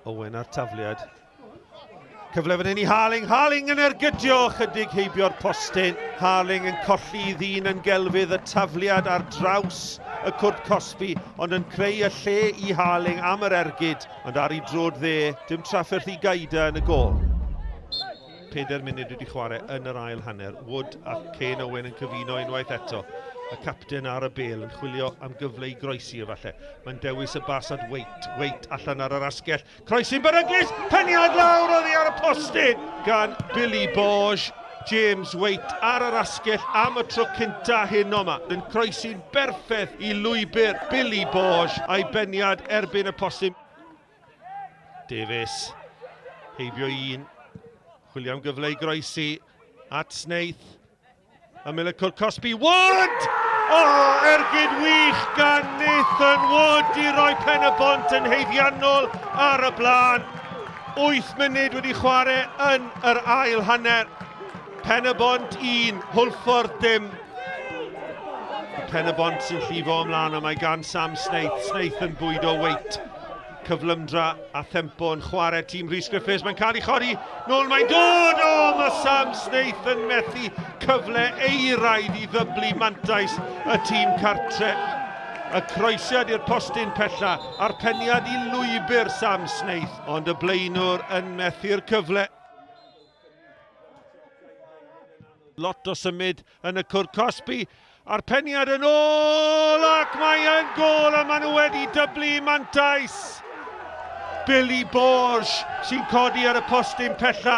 Owen a'r tafliad. Cyfle fan hyn i Harling. Harling yn ergydio chydig heibio'r postyn. Harling yn colli i ddyn yn gelfydd y tafliad ar draws y cwrt cosbi, ond yn creu y lle i Harling am yr ergyd, ond ar ei drod dde, dim trafferth i Gaida yn y gôl. 4 munud wedi chwarae yn yr ail hanner. Wood a Kane Owen yn cyfuno unwaith eto. Y capten ar y bel yn chwilio am gyfle i groesi efallai. Mae'n dewis y bas at Waite. Waite allan ar yr asgell. Croesi'n beryglus! Peniad lawr oddi ar y postyn gan Billy Borge. James Waite ar yr asgell am y tro cynta heno yma. Yn croesi'n berffaith i lwybr Billy Borge a'i beniad erbyn y postyn. Davies, heibio un. Chwilio am gyfle i groesi at Snaith. Ymyl y cwr cosbi, Wood! O, oh, ergyd wych gan Nathan Wood i roi pen y bont yn heiddiannol ar y blaen. 8 munud wedi chwarae yn yr ail hanner. Pen y bont 1, Hwlffordd dim. Pen y bont sy'n llifo ymlaen a mae gan Sam Snaith. Snaith yn bwydo Waite. Cyflymdra a thempo yn chwarae tîm Rhys Griffiths. Mae'n cael ei chodi. Nôl mae'n dod! O, mae Sam Snaith yn methu cyfle eiraidd i ddyblu mantais y tîm cartre. Y croesiad i'r postyn pella a'r peniad i lwybr Sam Snaith. Ond y blaenwr yn methu'r cyfle. Lot o symud yn y cwr cosbi. A'r peniad yn ôl ac mae yn gôl a maen nhw wedi dyblu mantais. Billy Borge sy'n codi ar y postyn pella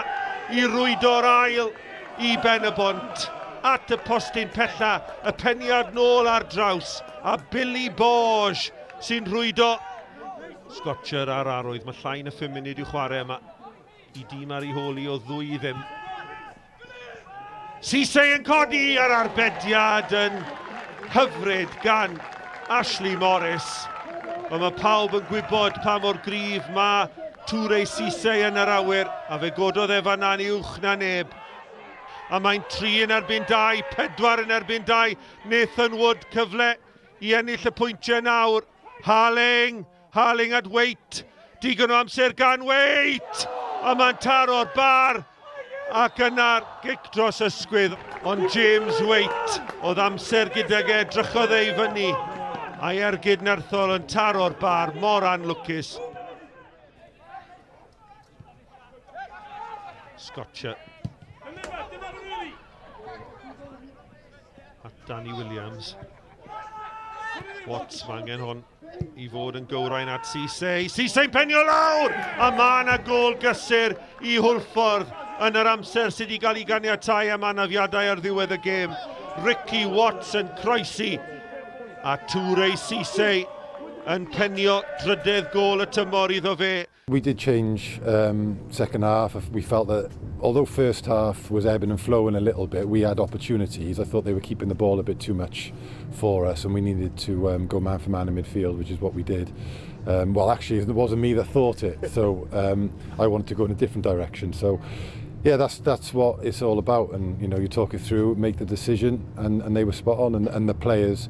i rwydo'r ail i Ben y Bont. At y postyn pella, y peniad nôl ar draws a Billy Borge sy'n rhwydo. Scotcher ar arwydd, mae llai na 5 munud i'w chwarae yma. I dîm ar ei hôl i o ddwy i ddim. Cisse yn codi ar arbediad yn hyfryd gan Ashley Morris. Ond mae pawb yn gwybod pa mor gryf mae Toure Cisse yn yr awyr, a fe gododd e fanna'n uwch na neb. A mae'n 3 yn erbyn 2, 4 yn erbyn 2. Nathan Wood cyfle i ennill y pwyntiau nawr. Harling! Harling at Waite. Digon o amser gan Waite! A mae'n taro'r bar ac yna'r gic dros ysgwydd. Ond James Waite, oedd amser gydag e, drychodd e i fyny. A'i ergyd nerthol yn taro'r bar, mor anlwcus. Scotcher. At Danny Williams. Watts, mae angen hon i fod yn gywrain at Cisse. Cisse'n penio lawr! A mae yna gol gysur i Hwlffordd yn yr amser sydd wedi cael ei ganiatau am anafiadau ar ddiwedd y gêm. Ricky Watts yn croesi a Toure Cisse yn penio drydedd gol y tymor iddo fe. We did change um, second half. We felt that although first half was ebbing and flowing a little bit, we had opportunities. I thought they were keeping the ball a bit too much for us and we needed to um, go man for man in midfield, which is what we did. Um, well, actually, it wasn't me that thought it, so um, I wanted to go in a different direction. So, yeah, that's that's what it's all about. And you know, you talk it through, make the decision, and, and they were spot on. And, and the players,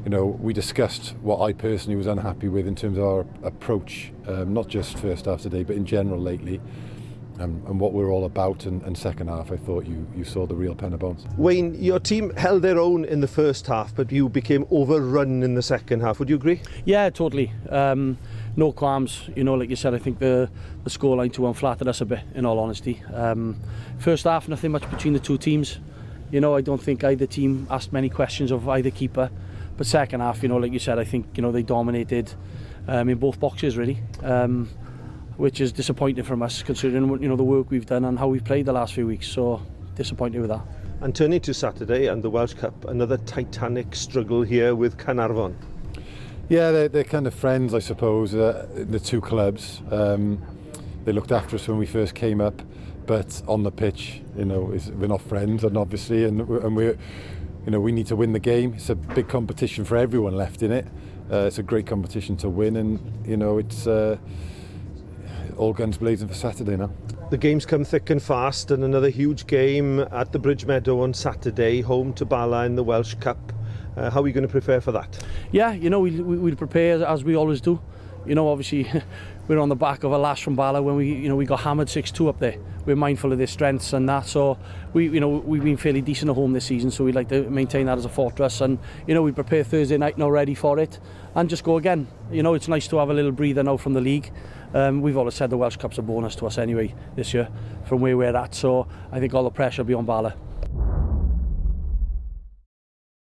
you know, we discussed what I personally was unhappy with in terms of our approach um, not just first half today, but in general lately, um, and what we're all about. And, and second half, I thought you, you saw the real Penybont. Wayne, your team held their own in the first half, but you became overrun in the second half. Would you agree? Yeah, totally. Um, no qualms. You know, like you said, I think the, the scoreline 2-1 flattered us a bit, in all honesty. Um, first half, nothing much between the two teams. You know, I don't think either team asked many questions of either keeper. But second half, you know, like you said, I think, you know, they dominated um, in both boxes, really. Um, which is disappointing from us, considering, you know, the work we've done and how we've played the last few weeks. So, disappointed with that. And turning to Saturday and the Welsh Cup, another titanic struggle here with Caernarfon. Yeah, they're, they're kind of friends, I suppose, uh, the two clubs. Um, they looked after us when we first came up, but on the pitch, you know, is, we're not friends, and obviously, and, and we you know, we need to win the game. It's a big competition for everyone left in it. Uh, it's a great competition to win, and you know, it's uh, all guns blazing for Saturday now. The games come thick and fast, and another huge game at the Bridge Meadow on Saturday, home to Bala in the Welsh Cup. Uh, how are you going to prepare for that? Yeah, you know, we, we, we'll prepare as we always do. You know, obviously, We're on the back of a lash from Bala when we got hammered 6-2 up there. We're mindful of their strengths and that, so we, you know, we've been fairly decent at home this season, so we'd like to maintain that as a fortress. And we prepare Thursday night now, ready for it, and just go again. It's nice to have a little breather now from the league. We've always said the Welsh Cup's a bonus to us anyway this year from where we're at, so I think all the pressure will be on Bala.